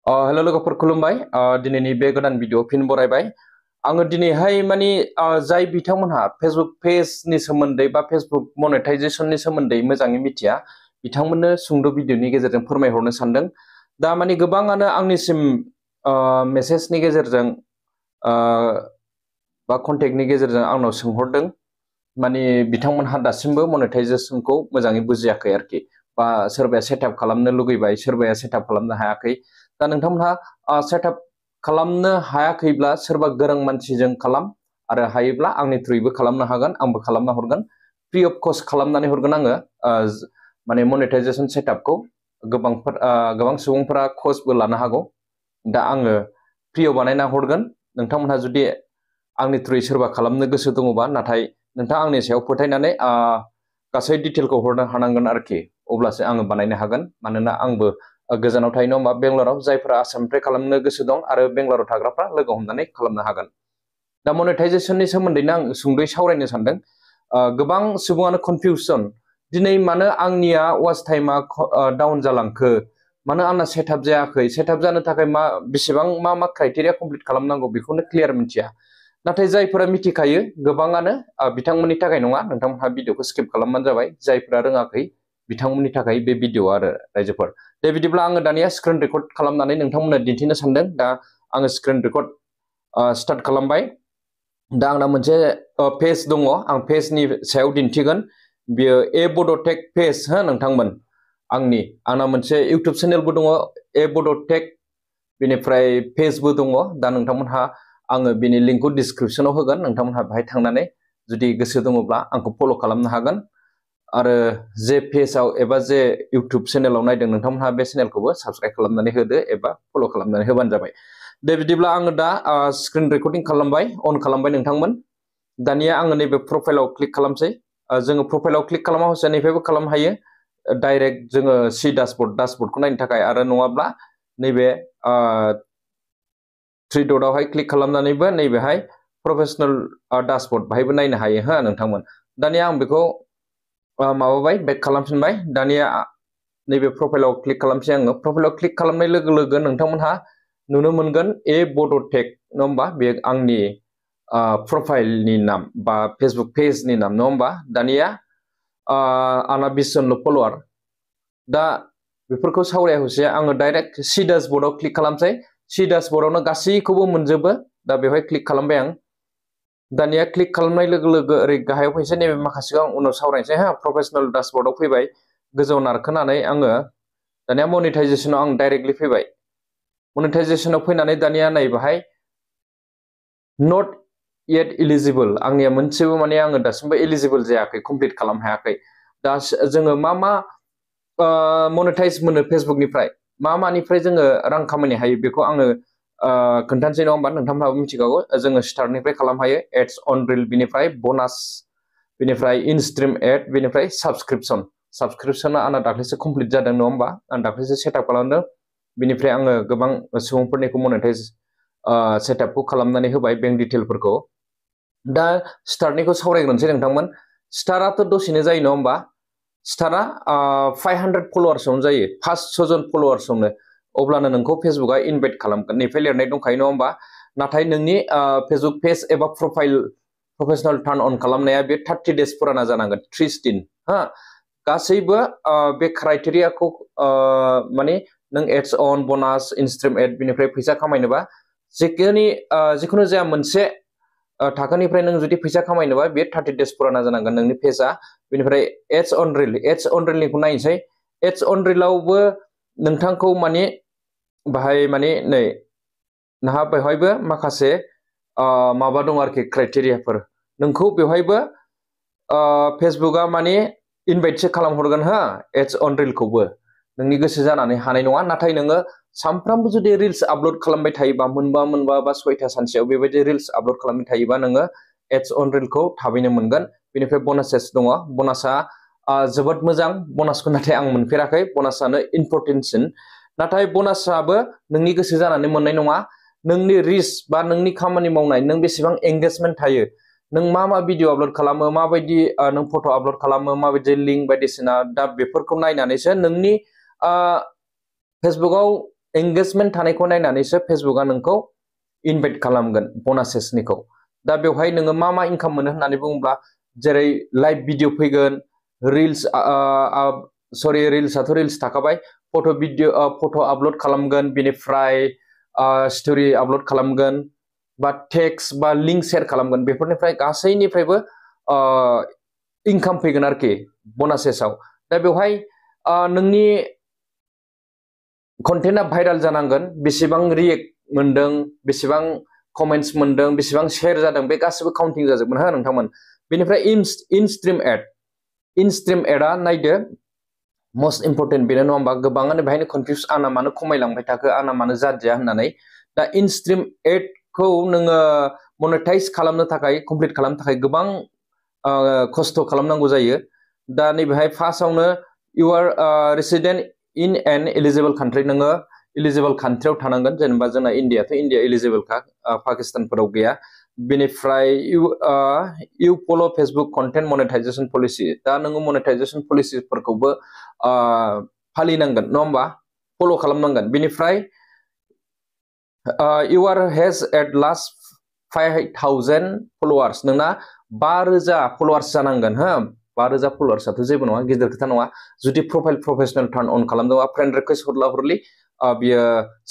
hello लोगोफोर खुलुमबाय दिनैनि बे गोदान भिडिअ फिन बरायबाय आङो दिनैहाय माने जाय बिथांमोनहा फेसबुक पेजनि सोमोन्दै बा फेसबुक मनेटाइजेशननि सोमोन्दै मोजाङै मिथिया बिथांमोननो सुंद' भिडिअनि गेजेरजों फोरमायहरनो सानदों दा माने गोबाङानो आंनिसिम मेसेजनि गेजेरजों बा कन्टेक्टनि गेजेरजों आंनाव सोंहरदों माने बिथांमोनहा दासिमबो मनेटाइजेशनखौ मोजाङै बुजियाखै आरोखि बा सोरबाया सेटआप खालामनो लुगैबाय सोरबाया सेटआप खालामनो हायाखै दा नोंथांमोनहा सेटआप खालामनो हायाखैब्ला सोरबा गोरों मानसिजों खालाम आरो हायोब्ला आंनि थ्रुयैबो खालामनो हागोन आंबो खालामना हरगोन फ्रि अफ कस्ट खालामनानै हरगोन आङो माने मनेटाइजेशन सेटआपखौ गोबां सुबुंफोरा कस्टबो लानो हागौ दा आङो फ्रियाव बानायना हरगोन नोंथांमोनहा जुदि आंनि थ्रुयै सोरबा खालामनो गोसो दङबा नाथाय नोंथाङा आंनि सायाव फोथायनानै गासै डिटेलखौ हरनो हानांगोन आरोखि अब्लासो आङो बानायनो हागोन मानोना आंबो गोजानाव थायो नङा होमबा बेंगलराव जायफोरा आसामनिफ्राय खालामनो गोसो दं आरो बेंगलराव थाग्राफ्रा लोगो हमनानै खालामनो हागोन दा मनेटाइजेशननि सोमोन्दैनो आं सुंद'यै सावरायनो सानदों गोबां सुबुङानो कनफिउजन दिनै मानो आंनिया वाच टाइमा डाउन जालांखो मानो आंना सेटआप जायाखै सेटआप जानो थाखाय बेसेबां मा क्राइटेरिया कमप्लिट खालामनांगौ बेखौनो क्लियार मिथिया नाथाय जायफोरा मिथिखायो गोबाङानो बिथांमोननि थाखाय नङा नोंथांमोनहा भिडिअखौ स्किप खालामबानो जाबाय जायफोरा रोङाखै बिथांमोननि थाखाय बे भिडिअ आरो रायजोफोर दे बिदिब्ला आङो दानिया स्क्रिन रेकर्ड खालामनानै नोंथांमोननो दिन्थिनो सानदों दा आङो स्क्रिन रेकर्ड स्टार्ट खालामबाय दा आंना मोनसे पेज दङ आं पेजनि सायाव दिन्थिगोन बियो बड' टेक पेज हो नोंथांमोन आंना मोनसे इउटुब चेनेलबो दङ बड' टेक बेनिफ्राय पेजबो दङ दा नोंथांमोनहा आङो बिनि लिंकखौ डिसक्रिपसनाव होगोन नोंथांमोनहा बाहाय थांनानै जुदि गोसो दङब्ला आंखौ फल' खालामनो हागोन आरो जे पेजाव एबा जे इउटुब चेनेलाव नायदों नोंथांमोनहा बे चेनेलखौबो साबस्क्राइब खालामनानै होदो एबा फल' खालामनानै होबानो जाबाय दे बिदिब्ला आङो दा स्क्रिन रेकर्डिं खालामबाय अन खालामबाय नोंथांमोन दानिया आङो नैबे प्रफाइलाव क्लिक खालामसै जोङो प्रफाइलाव क्लिक खालामा हसेनिफ्रायबो खालामनो हायो डाइरेक्ट जोङो सि डासबर्डखौ नायनो थाखाय आरो नङाब्ला नैबे थ्रि डटआवहाय क्लिक खालामनानैबो नैबेहाय प्रोफेशनल डासबर्ड बाहायबो नायनो हायो हो नोंथांमोन दानिया आं बेखौ माबाबाय बेक खालामफिनबाय दानिया नैबे प्रफाइलाव क्लिक खालामसै आङो प्रफाइलाव क्लिक खालामनाय लोगो लोगो नोंथांमोनहा नुनो मोनगोन बड' टेक नङा होमबा बे आंनि प्रफाइलनि नाम बा फेसबुक पेजनि नाम नङा होमबा दानिया आंना 20 जनल' फल'वार दा बेफोरखौ सावरायहसे आङो डाइरेक्ट सि डासबर्डआव क्लिक खालामसै सि डासबर्डआवनो गासैखौबो मोनजोबो दा बेवहाय क्लिक खालामबाय आं दानिया क्लिक खालामनाय लोगो लोगो ओरै गाहायाव फैसै नैबे माखासेखौ आं उनाव सावरायनोसै हा प्रोफेशनल डासबर्डआव फैबाय गोजौआव नारखोनानै आङो दानिया मनेटाइजेशनाव आं डाइरेक्टलि फैबाय मनेटाइजेशनाव फैनानै दानिया नै बाहाय नट येट इलिजिबल आंनिया मोनसेबो माने आङो दासिमबो इलिजिबल जायाखै कमप्लिट खालामनो हायाखै दा जोङो मा मनेटाइज मोनो फेसबुकनिफ्राय मानिफ्राय जोङो रां खामायनो हायो बेखौ आङो खोन्थानोसै नङा होमबा नोंथांमोनहाबो मिथिखागौ जोङो स्टार्टनिफ्राय खालामनो हायो एड्स अन रिल बिनिफ्राय बनास बिनिफ्राय इनस्ट्रिम एड बिनिफ्राय साबसक्रिपसना आंना दाख्लैसो कमप्लिट जादों नङा होमबा आं दाख्लैसो सेटआप खालामदों बिनिफ्राय आङो गोबां सुबुंफोरनिखौ मनेटाइज सेटआपखौ खालामनानै होबाय बेंक डिटेलफोरखौ दा स्टार्टनिखौ सावरायग्रोनोसै नोंथांमोन स्टार्टआथ' दसेनो जायो नङा होमबा स्टार्टआ 500 फल'वार्सआवनो जायो 500 जन फल'वार्सआवनो अब्लानो नोंखौ फेसबुकआ इनभाइट खालामगोन नैफाय लिरनाय दंखायो नङा होमबा नाथाय नोंनि फेसबुक पेज एबा प्रफाइल प्रोफेशनल टार्न अन खालामनाया बे 30 डेज फुराना जानांगोन 30 दिन हा गासैबो बे क्राइटेरियाखौ माने नों एड्स अन बनास इनस्ट्रिम एड बिनिफ्राय फैसा खामायनोबा जिखुनु जाया मोनसे थाखोनिफ्राय नों जुदि फैसा खामायनोबा बे 30 डेज फुराना जानांगोन नोंनि पेजआ बिनिफ्राय एड्स अन रिलनिखौ नायनोसै एड्स अन रिलावबो नोंथांखौ माने बाहाय माने नै नोंहा बेवहायबो माखासे माबा दं आरोखि क्राइटेरियाफोर नोंखौ बेवहायबो फेसबुकआ माने इनभाइटसो खालामहरगोन हा एड्स अन रिलखौबो नोंनि गोसो जानानै हानाय नङा नाथाय नोङो सानफ्रामबो जुदि रिल्स आपल'ड खालामबाय थायोबा मोनबा बा 6टा सानसेयाव बेबायदि रिल्स आपल'ड खालामबाय थायोबा नोङो एड्स अन रिलखौ थाबैनो मोनगोन बेनिफ्राय बनासेस दङ बनासा जोबोद मोजां बनासखौ नाथाय आं मोनफेराखै बनासानो इम्परटेन्टसिन नाथाय बनासाबो नोंनि गोसो जानानै मोननाय नङा नोंनि रिच बा नोंनि खामानि मावनाय नों बेसेबां एंगेजमेन्ट थायो नों मा भिडिअ आपल'ड खालामो माबायदि नों फट' आपल'ड खालामो माबायदि लिंक बायदिसिना दा बेफोरखौ नायनानैसो नोंनि फेसबुकआव एंगेजमेंट थानायखौ नायनानैसो फेसबुकआ नोंखौ इनभाइट खालामगोन बोनासेसनिखौ दा बेवहाय नोङो मा इनकाम मोनो होननानै बुङोब्ला जेरै लाइभ भिडिअ फैगोन रिल्स सरि रिल्सआथ' रिल्स थाखाबाय फट' आपलोड खालामगोन बेनिफ्राय स्टोरी आपलोड खालामगोन बा टेक्स्ट बा लिंक शेयार खालामगोन बेफोरनिफ्राय गासैनिफ्रायबो इनकाम फैगोन आरोखि बोनासेसआव दा बेवहाय नोंनि कन्टेन्टआ भाइराल जानांगोन बेसेबां रिएक्ट मोनदों बेसेबां कमेन्ट्स मोनदों बेसेबां शेयार जादों बे गासिबो काउन्टिं जाजोबगोन हा नोंथांमोन बेनिफ्राय इन स्ट्रिम एडआ नायदो मोस्ट इम्पर्टेन्ट बेनो नङा होमबा गोबाङानो बेहायनो कनफिउज आंना मानो खमायलांबाय थाखो आंना मानो जादिया होननानै दा इन स्ट्रिम एडखौ नोङो मनेटाइज खालामनो थाखाय कमप्लिट खालामनो थाखाय गोबां खस्थ' खालामनांगौ जायो दा नैबेहाय फार्स्टआवनो you are resident in an eligible country नोङो एलिजिबल कान्ट्रियाव थानांगोन जेनेबा जोंना इन्डियाथ' इन्डिया एलिजिबलखा पाकिस्तानफोराव गैया बेनिफ्राय इउ फल' फेसबुक कन्टेन्ट मनेटाइजेशन पलिसि दा नोङो मनेटाइजेशन पलिसिफोरखौबो फालिनांगोन नङा होमबा फल' खालामनांगोन बेनिफ्राय you are has at last 5,000 followers नोंना 5,000 फलोवार्स जानांगोन हो 5,000 फलोवार्सआथ' जेबो नङा गिदिर खोथा नङा जुदि प्रफाइल प्रोफेशनेल टार्न अन खालामदोंबा फ्रेन्ड रिक्वेस्ट हरला बियो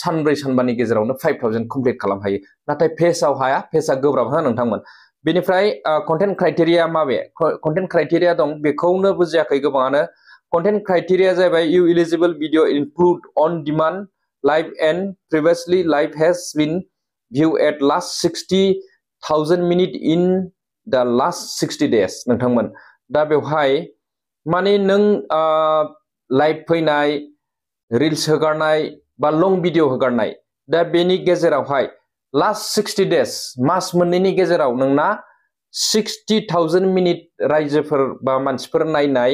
सानब्रै सानबानि गेजेरावनो 5,000 कमप्लिट खालामनो हायो नाथाय पेजआव हाया पेजआ गोब्राब हो नोंथांमोन बेनिफ्राय कन्टेन्ट क्राइटेरिया माबे कन्टेन्ट क्राइटेरिया दं बेखौनो बुजियाखै गोबाङानो कन्टेन्ट क्राइटेरिया जाहैबाय you eligible video include on demand live and previously live has been view at last 60,000 minute in the last 60 days नोंथांमोन दा बेवहाय माने नों लाइभ फैनाय रिल्स हगारनाय बा लं भिडिअ हगारनाय दा बेनि गेजेरावहाय लास्ट 60 days मास मोननैनि गेजेराव नोंना 60,000 मिनिट रायजोफोर बा मानसिफोर नायनाय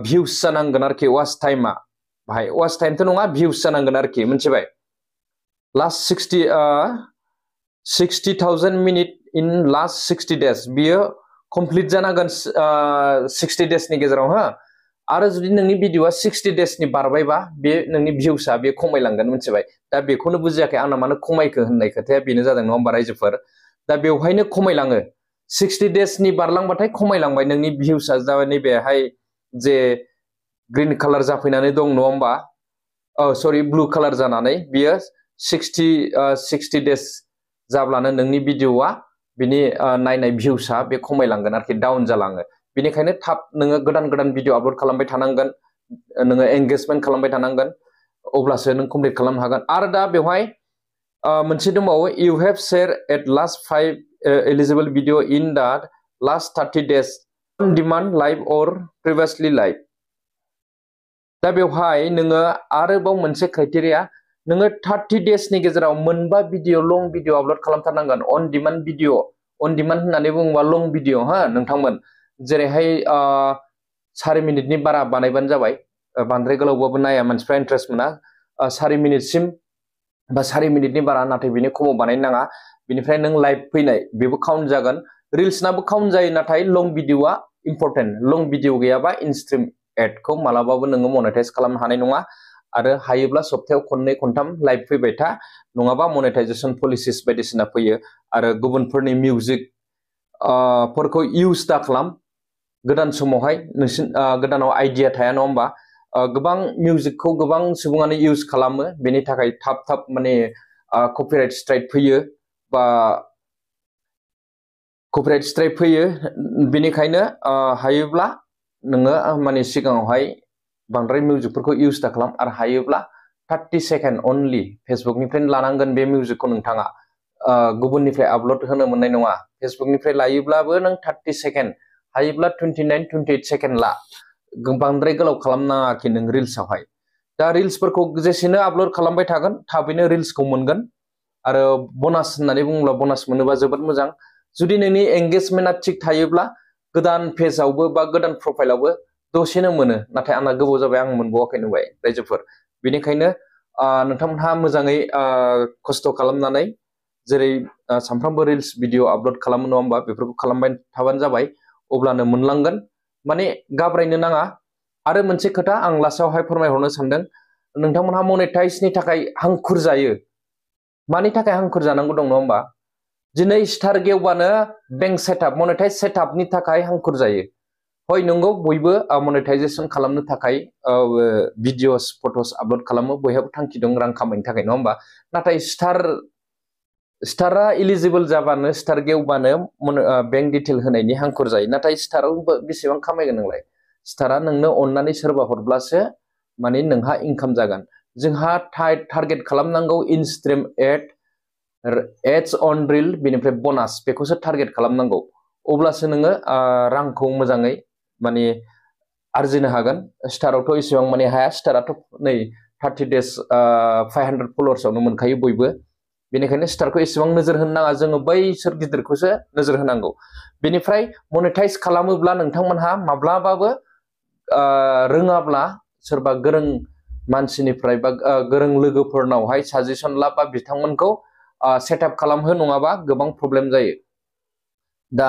भिउस जानांगोन आरोखि वाच टाइमा बाहाय वाच टाइमथ' नङा भिउस जानांगोन आरोखि मिथिबाय last 60,000 minute in last 60 days बियो कमप्लिट जानांगोन 60 days नि गेजेराव हो आरो जुदि नोंनि भिडिअआ 60 days नि बारबायबा बे नोंनि भिउसआ बे खमायलांगोन मिथिबाय दा बेखौनो बुजियाखै आंना मानो खमायखो होननाय खोथाया बेनो जादों नङा होमबा रायजोफोर दा बेवहायनो खमायलाङो 60 days नि बारलांबाथाय खमायलांबाय नोंनि भिउसआ जाबाय नैबेहाय जे ग्रीन कालार जाफैनानै दं नङा होमबा सरि ब्लु कालार जानानै बियो 60 days जाब्लानो नोंनि भिडिअआ बिनि नायनाय भिउसआ बे खमायलांगोन आरोखि डाउन जालाङो बेनिखायनो थाब नोङो गोदान भिडिअ आपलोड खालामबाय थानांगोन नोङो एंगेजमेन्ट खालामबाय थानांगोन अब्लासो नों कमप्लिट खालामनो हागोन आरो दा बेवहाय मोनसे दंबावो you have share at last 5 eligible video in the last 30 days on demand live or previously live दा बेवहाय नोङो आरोबाव मोनसे क्राइटेरिया नोङो 30 days नि गेजेराव मोनबा भिडिअ लं भिडिअ आपलोड खालामथारनांगोन on demand video on demand होननानै बुङोबा लं भिडिअ हा नोंथांमोन जेरैहाय 4 मिनिटनि बारा बानायबानो जाबाय बांद्राय गोलावबाबो नाया मानसिफ्रा इन्ट्रेस्ट मोना 4 मिनिटसिम बा 4 मिनिटनि बारा नाथाय बिनि खमाव बानायनो नाङा बिनिफ्राय नों लाइभ फैनाय बेबो काउन्ट जागोन रिल्सनाबो काउन्ट जायो नाथाय लं भिडिअआ इम्पर्टेन्ट लं भिडिअ गैयाबा इनस्ट्रिम एडखौ मालाबाबो नोङो मनेटाइज खालामनो हानाय नङा आरो हायोब्ला सप्तायाव खननै खनथाम लाइभ फैबाय था नङाबा मनेटाइजेशन पलिसिस बायदिसिना फैयो आरो गुबुनफोरनि मिउजिक फोरखौ इउज दा खालाम गोदान समावहाय नोंसिन गोदानाव आइडिया थाया नङा होमबा गोबां मिउजिकखौ गोबां सुबुङानो इउज खालामो बेनि थाखाय थाब माने कपिराइट स्ट्राइक फैयो बा कपिराइट स्ट्राइक फैयो बेनिखायनो हायोब्ला नोङो माने सिगाङावहाय बांद्राय मिउजिकफोरखौ इउज दा खालाम आरो हायोब्ला 30 सेकेन्ड अनलि फेसबुकनिफ्रायनो लानांगोन बे मिउजिकखौ नोंथाङा गुबुननिफ्राय आपलोड होनो मोननाय नङा फेसबुकनिफ्राय लायोब्लाबो नों 30 सेकेन्ड हायोब्ला 29-28 सेकेन्ड ला बांद्राय गोलाव खालामनाङाखि नों रिल्सआवहाय दा रिल्सफोरखौ जेसेनो आपलोड खालामबाय थागोन थाबैनो रिल्सखौ मोनगोन आरो बोनास होननानै बुङोब्ला बोनास मोनोबा जोबोद मोजां जुदि नोंनि एंगेजमेन्टआ थिग थायोब्ला गोदान पेजआवबो बा गोदान प्रफाइलावबो दसेनो मोनो नाथाय आंना गोबाव जाबाय आं मोनबावाखै नुबाय रायजोफोर बेनिखायनो नोंथांमोनहा मोजाङै खस्थ' खालामनानै जेरै सानफ्रामबो रिल्स भिडिअ आपलोड खालामो नङा होमबा बेफोरखौ खालामबाय थाबानो जाबाय अब्लानो मोनलांगोन माने गाब्रायनो नाङा आरो मोनसे खोथा आं लास्टआवहाय फोरमायहरनो सानदों नोंथांमोनहा मनेटाइजनि थाखाय हांखुर जायो मानि थाखाय हांखुर जानांगौ दं नङा होमबा दिनै स्टार गेवबानो बेंक सेटआप मनेटाइज सेटआपनि थाखाय हांखुर जायो हय नंगौ बयबो मनेटाइजेशन खालामनो थाखाय भिडिअस फटोस आपलोड खालामो बयहाबो थांखि दं रां खामायनो थाखाय नङा होमबा नाथाय स्टारा इलिजिबल जाबानो स्टार गेवबानो बेंक डिटेल होनायनि हांखुर जायो नाथाय स्टाराव बेसेबां खामायगोन नोंलाय स्टारा नोंनो अननानै सोरबा हरब्लासो माने नोंहा इनकाम जागोन जोंहा टारगेट खालामनांगौ in stream ads on reel बेनिफ्राय बोनास बेखौसो टारगेट खालामनांगौ अब्लासो नोङो रांखौ मोजाङै माने आरजिनो हागोन स्टारावथ' इसेबां माने हाया स्टाराथ' नै 30 days 500 फलोअर्सआवनो मोनखायो बयबो बेनिखायनो स्टारखौ एसेबां नोजोर होनो नाङा जोङो बैसोर गिदिरखौसो नोजोर होनांगौ बेनिफ्राय मनेटाइज खालामोब्ला नोंथांमोनहा माब्लाबाबो रोङाब्ला सोरबा गोरों मानसिनिफ्राय बा गोरों लोगोफोरनावहाय साजेसन ला बा बिथांमोनखौ सेटआप खालामहो नङाबा गोबां प्रब्लेम जायो दा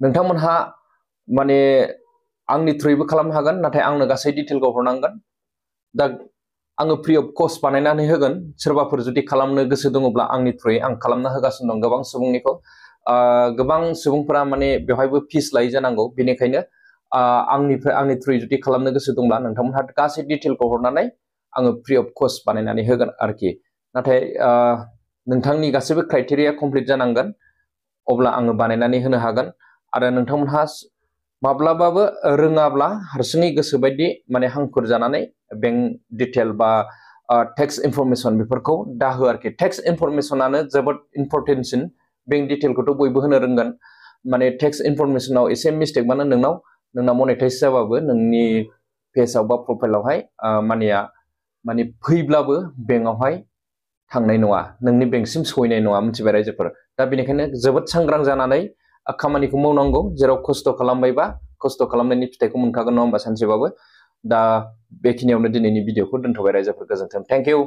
नोंथांमोनहा माने आंनि थ्रुयैबो खालामनो हागोन नाथाय आंनो गासै डिटेलखौ हरनांगोन दा आङो फ्रि अफ कस्ट बानायनानै होगोन सोरबाफोर जुदि खालामनो गोसो दङब्ला आंनि थ्रुयै आं खालामना होगासिनो दं गोबां सुबुंनिखौ गोबां सुबुंफोरा माने बेवहायबो फिस लायो जानांगौ बेनिखायनो आंनि थ्रुयै जुदि खालामनो गोसो दंब्ला नोंथांमोनहा गासै डिटेलखौ हरनानै आङो फ्रि अफ कस्ट बानायनानै होगोन आरोखि नाथाय नोंथांनि गासैबो क्राइटेरिया कमप्लिट जानांगोन अब्ला आङो बानायनानै होनो हागोन आरो नोंथांमोनहा माब्लाबाबो रोङाब्ला हारसिङै गोसोबायदि माने हांखुर जानानै बेंक डिटेल बा टेक्स इनफरमेशन बेफोरखौ दाहो आरोखि टेक्स इनफरमेशनानो जोबोद इम्परटेन्टसिन बेंक डिटेलखौथ' बयबो होनो रोंगोन माने टेक्स इनफरमेशनाव एसे मिस्टेक माने नोंना मनेटाइज जाबाबो नोंनि पेजआव बा प्रफाइलावहाय मानिया माने फैब्लाबो बेंकआवहाय थांनाय नङा नोंनि बेंकसिम सहैनाय नङा मिथिबाय रायजोफोर दा बेनिखायनो जोबोद सांग्रां जानानै खामानिखौ मावनांगौ जेराव खस्थ' खालामबायबा खस्थ' खालामनायनि फिथाइखौ मोनखागोन नङा होमबा सानसेबाबो दा बेखिनियावनो दिनैनि भिडिअखौ दोनथ'बाय रायजोफोर गोजोन्थों थेंक इउ